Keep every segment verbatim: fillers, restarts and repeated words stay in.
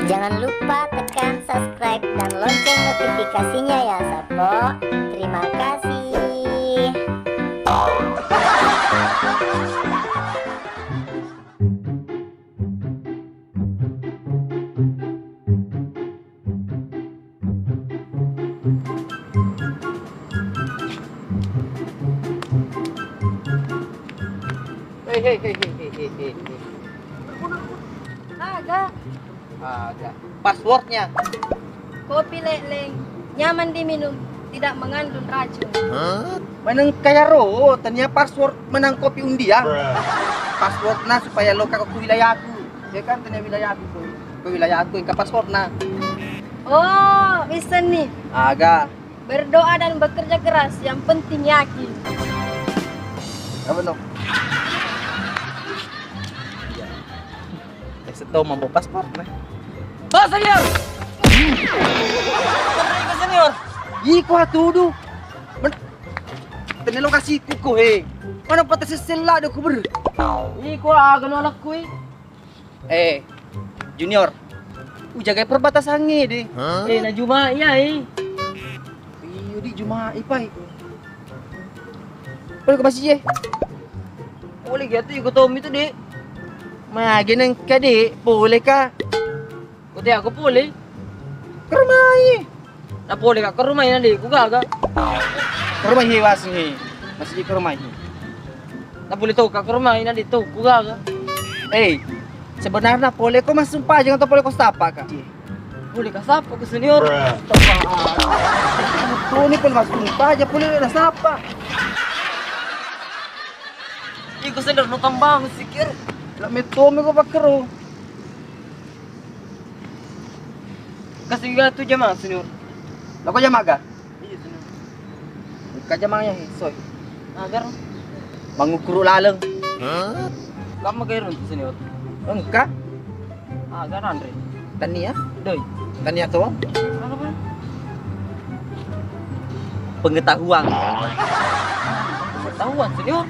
Jangan lupa tekan subscribe dan lonceng notifikasinya ya, Sappo. Terima kasih. Hei, hei, hei, hei, hei, hei, hei. Aga. Aga. Passwordnya. Kopi leleng, nyaman diminum, tidak mengandung racun. Menang kaya ro, tania password menang kopi undiang. Passwordna supaya lo ka ku wilayahku. Ya kan, tania wilayahku. Ke wilayahku, engka passwordna. Oh, bisa nih. Aga. Berdoa dan bekerja keras, yang penting yakin. Apa no? Iya. Eh, seto mampu paspor nah. Oh, senior. Senior. Iko atudu. Men- Tene lokasi ku ko he. Mana pata sesella de ku ber. Iko aga no lakui. Eh, Junior, ujagai perbatasangnge de. Eh, na Juma iya, eh. Iyo di Juma ipai. Pole ke masjid, eh. Pole gitu, ikut Tommy tuh, Dek. Mage nengka, Dek, pole ka. Kote aku pole. Ke rumah, eh. Na pole ka ke rumah ina, Dek, ku gaga. Ke rumah, eh, wasingnge. Masjid ke rumah, eh. Na pole to ka ke rumah ina, Dek, to ku gaga. Eh, sebenarnya pole ko massumpajang atau pole ko sapa ka? Pole ka sapa ke senior? Tuh ni pole massumpajang, pole na sapa? Iko senior no tambang sikir. La metome ko pakkero. Kasih tu jama senior. Lako jama ga? Iya, senior. Engka jamang yang soy. Agar mangukuru laleng. Kamu kaya runtu senior. Engka. Agar Andre. Tania? Doi. Tania to? Apa? Pengetahuan. Pengetahuan, senior.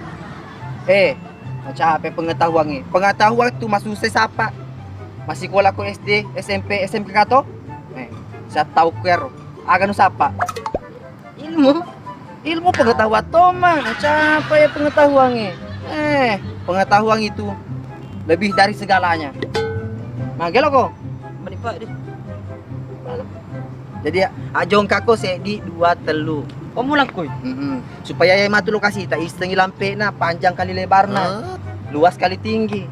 Eh, macape pengetahuan e. Pengetahuan tu masusah sapa. Masikola ko S D, S M P, S M K kato? Eh, saya tahu kero. Aga nu sapa? Ilmu. Ilmu pengetahuan toma, macapai pengetahuan e. Eh, pengetahuan itu lebih dari segalanya. Magelo ko? Meni, Pak, di. Jadi, ajongkako seddi, dua, tellu. Pamulakko. Mm-mm. Supaya iya matu lokasi ta isengi lampena, panjang kali lebarna, luas kali tinggi.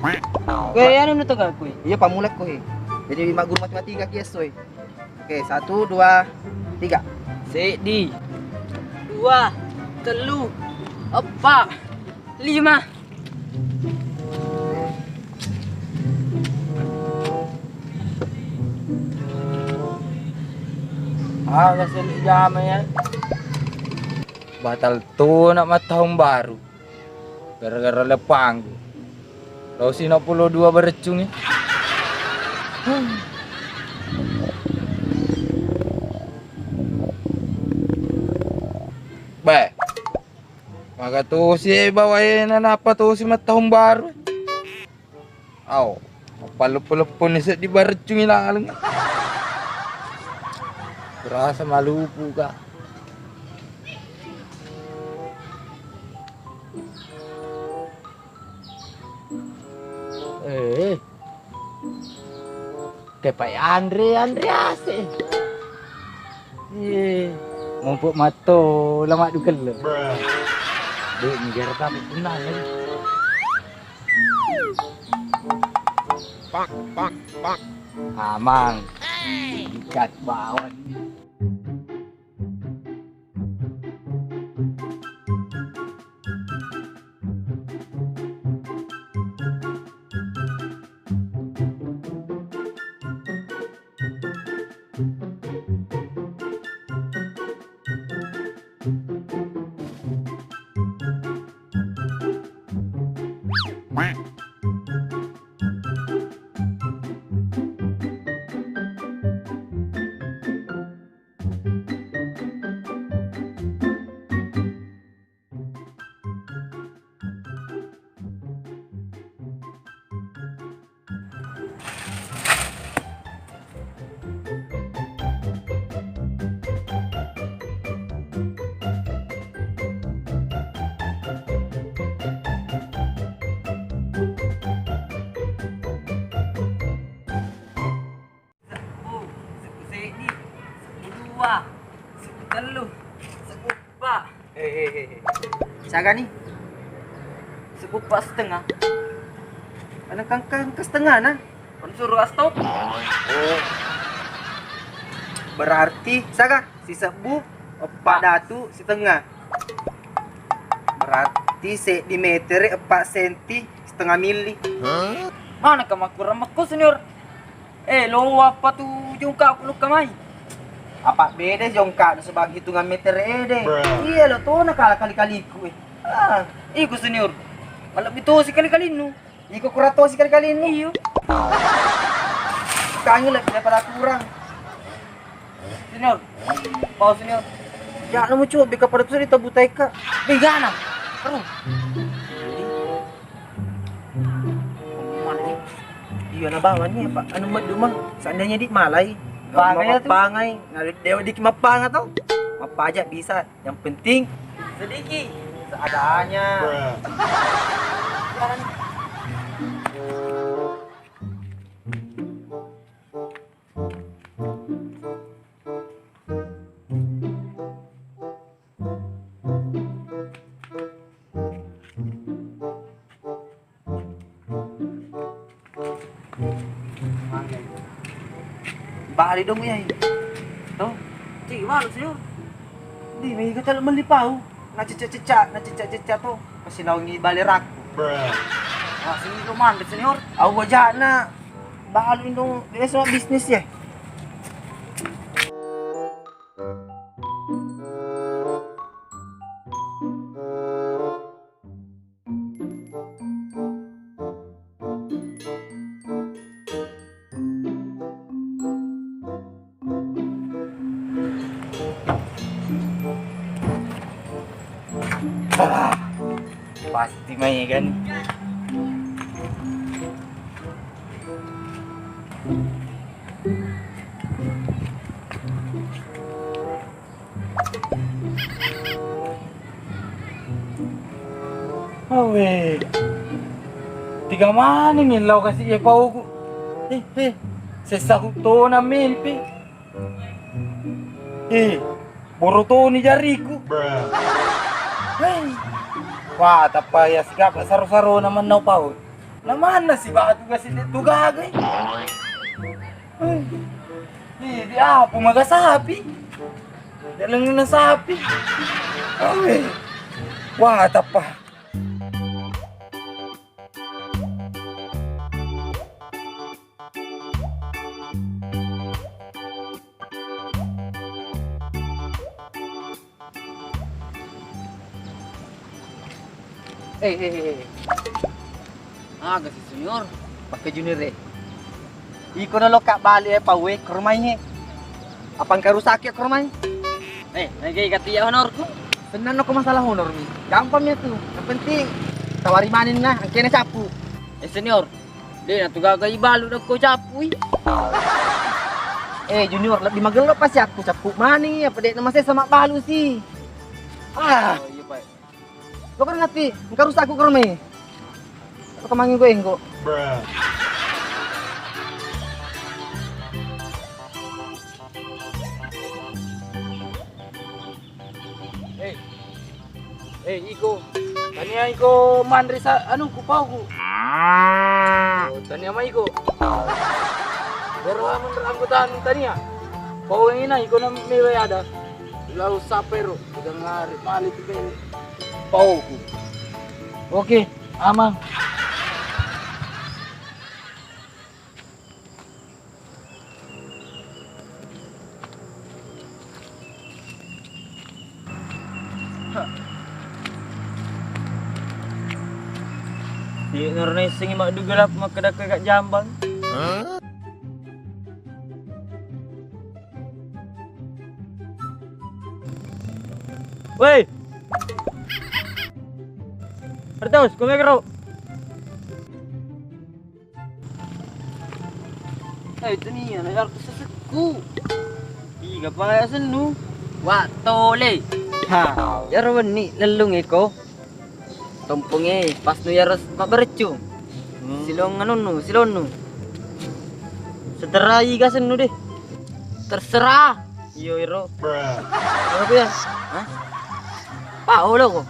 Koe anu nu tengah koe. Iya, pamulakko he. Jadi magguru matematika ki esso e. Oke, satu, dua, tiga. Seddi, dua, tellu, eppa, lima. Aga seli jama ya. Batal tu nak mattahun baru. Gara-gara lepangku. Losi no pulo dua bereccungi. Beh. Maga tosi e bawae na nappa tosi mattahun baru. Au, mappaleppo-lepponi seddi bareccungi laleng. Rasa malupu ka. Eh. Tepai Andre, Andre ase. Eh, mompo matto lama dukelle. Dek, nigara tapi tenang lagi. Pak, pak, pak. Amang. Ikat bawang. Sagani? Sebbu eppa setengah. Ana kangkang ke setengah na? Kan suruh stop. Oh. Berarti saga sisebbu eppa datu setengah. Berarti seddi meter eppa senti setengah mili. Mana ka makurang mekko senior? Eh, lo apa tu jongkak ku lukka mai? Apa beda jongkak sebagai hitungan meter ede? Iya lo to na kala kali-kaliku eh. Ah, iku senior. Malebbi tosi kali-kalinnu. Iko kurang tosi kali-kalinnu. Iyo. Kangi lebih daripada kurang. Senior. Pau senior. Ya, namu coba bika pada tuh ditabutai ka. Begana. Terus. Iya na bawang ni apa? Anu meddu mah. Seandainya di malai. Pangai tu. Pangai. Nah, dewa dikit mapanga tau. Apa aja bisa. Yang penting sedikit, seadanya. Bali dong ya. Tuh. Cik, malu sih. Di mega talo melli pau. Na cecak-cecak, na cecak-cecak tuh. Pasti naungi bali rakku. Wah, sini lo mandek senior. Au bojana. Balu dong, biasa bisnis ya. Ah, pasti mai kan. Awe. Tiga mani ni lau kasi e pauku. Eh, eh. Sessa ku tona mimpi. Eh, borotoni jariku. Hei. Wah, tappa ya sigap saro-saro na mennau pau. Na manna si batu kasi tu gagai. Hei. Ih, di apa maga sapi? Jalan na sapi. Awe. Wah, tappa. Eh, eh, eh, eh. Aga si senior? Pakai junior e. Iko na lokka bali e pau e, kormai e. Apa engka rusaki kormai? Eh, nagai kati ya honorku. Tenang ko masalah honor mi. Gampang ya tu. Yang penting tawari manin na, engkena capu. Eh senior, de na tu gaga ibalu na ko capui. Eh junior, lebih magello pasti aku capu mani, apa dek nama saya sama balu sih. Ah. Oh, iya, Pak. Lo kan ngerti, engka rusak aku ke rumah. Lo kemangi gue engko. Eh, eh, iko. Tania iko manre sa, anu, ku pau ku. Oh, tania mai iko. Baru amun anggota tania. Pau yang ina iko nam mewa ada. Lau sapero, udah ngari mali tu bele. Pau ku. Oke, amang. Di nurna issengi madduga lap makkeda kega jambang. Woi. Pertaus, kumegro. Eh, itu nih, anak aku sesekku. Iga paya sennu. Wa tole. Ha, yaro wenni lellung eko. Tompongnge pas nu yaro mabbereccung. Hmm. Silong anunnu, silonnu. Seterai ga sennu deh. Terserah. Iyo iro. Apa ya? Hah? Pak, olo ko.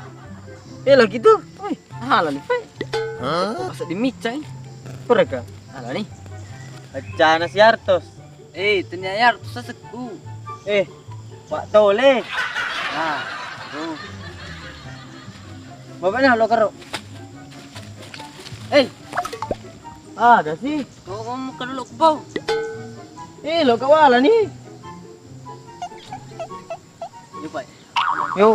Eh, lagi tu. Woi, ala ni, Pak. Hah? Masa dimicai? Pereka. Ala ni. Pecana si Artos. Eh, tanya Artos sasekku. Eh, Pak Tole. Nah, tuh. Bapak nah lo karo. Eh, ada sih. Kau kamu kena lo kebau. Eh, lo kawala ni. Yo, Pak. Yo.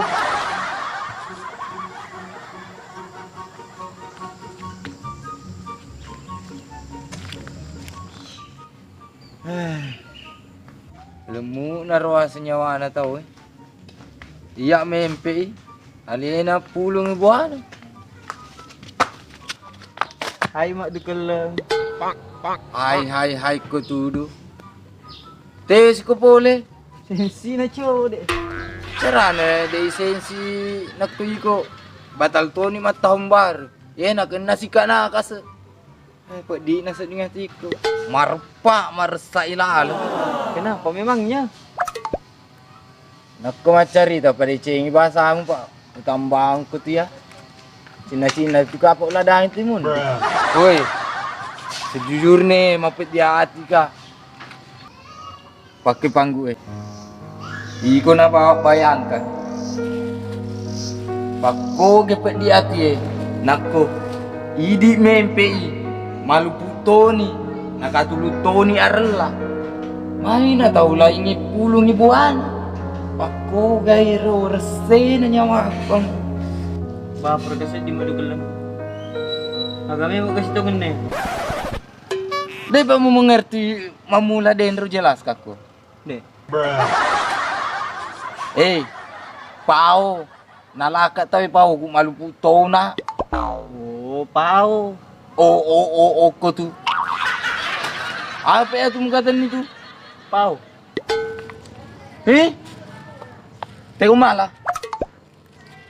Eh, lemu naro asa nyawana tau, eh. Iya mempe i. Alena pulung buana. Hai, Mak Dukelleng. Hai, hai, hai, ko tudu. Tes ko pole. Sensi na code. Carana de sensi nakko iko batal toni mattahun baru. Ye nakenna sika nakase. Eh, peddi na sedding atiku. Marpa maressa ilalo. Kenapa memangnya? Nakko maccarita padecengi bahasamu, Pak. Utambangku tu ya. Cina-cina tu kapok ladang timun. Woi. Sejujurnya mapeddi ati ka. Pakke panggu e. Iko na ba-, bayangkan. Pakko ge peddi ati e. Nakko idi mempe i malupu toni nakatulu toni arella. Mai na tau lainge pulungi buana. Pakko gairo ressena nyawaku. Baper ka seddi madu gelem. Agame mo kasi tongenne. Deba mu mengerti mamula denro jelas kakko. De. Eh, pao. Nalaka tawe pao ku malupu tona. Oh, pao. Oh, oh, oh, oh, ko tu. Apa ya tu mukaten itu? Pao. Eh? Teko mala.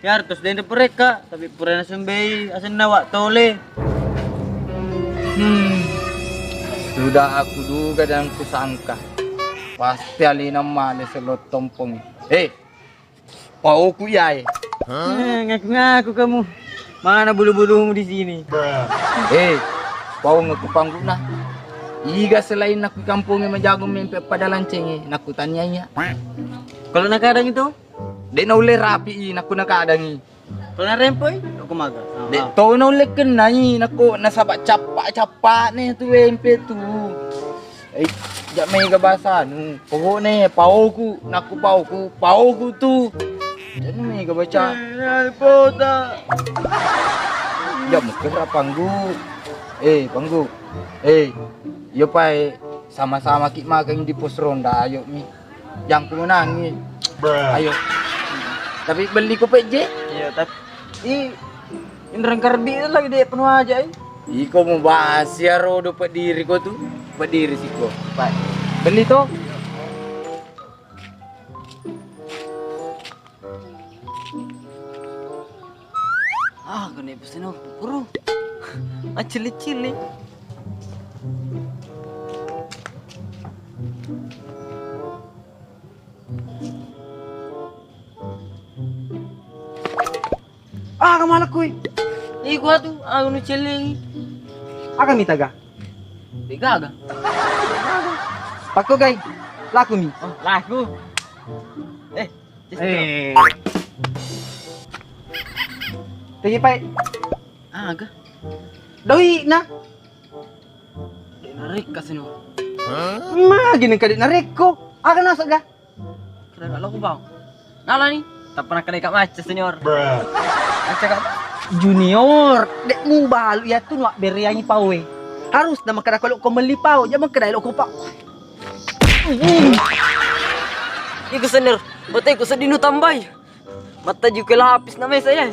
Ya, harus dende pereka, tapi pura nasembei asenna Wak Tole. Hmm. Sudah aku duga dan kusangka. Pasti alina male selot tompong. Eh, paoku yae. Eh, ngaku-ngaku kamu. Mana bulu-bulumu di sini? Eh, pao ngaku pangguna. Iga selain aku kampunge majago mempe pada lancenge, naku tanya iya. Kalau nakadang itu? De naulle rapi i nakko nakadangi. Kalau narempoi, aku maga. Ah, de ah. To naulle kennai nakko nasaba cappa-cappane tu empe tu. Eh, jak mega bahasa anu. Pokokne paoku, nakko paoku, paoku tu. Jangan mega baca. Eh, pota. Jak mukira panggu. Eh, panggu. Eh, yo pae sama-sama ki magang di pos ronda, ayo mi. Jangku menangi. Ayo. Tapi beli ko pejje? Iya, tapi i inreng karbi lagi de penuh aja i. Iko mubahas ya rodo pediri ko tu. Pediri siko. Pak. Beli to? Ah, kena pesan aku puru. Acili-cili. Ah, kamu anak kui. Ih, gua tu, aku nu celengi. Aga mita ga? Tiga aga. Pakko gai. Laku mi. Oh, laku. Eh, eh. Tegi pai. Aga. Doi na. Dek narik kasino. Magi nengka dek narekko. Aga nasok ga? Kada kalau aku bang. Nala ni. Tak pernah kada ikat macet senior. Macet kak. Junior, dek mu balu ya tu nuak beriangi pawe. Harus nama kada kalau kau meli pau, jangan kada lo kau pau. Iku senior, betul ku sedih nu tambai. Mata juga lapis namanya saya.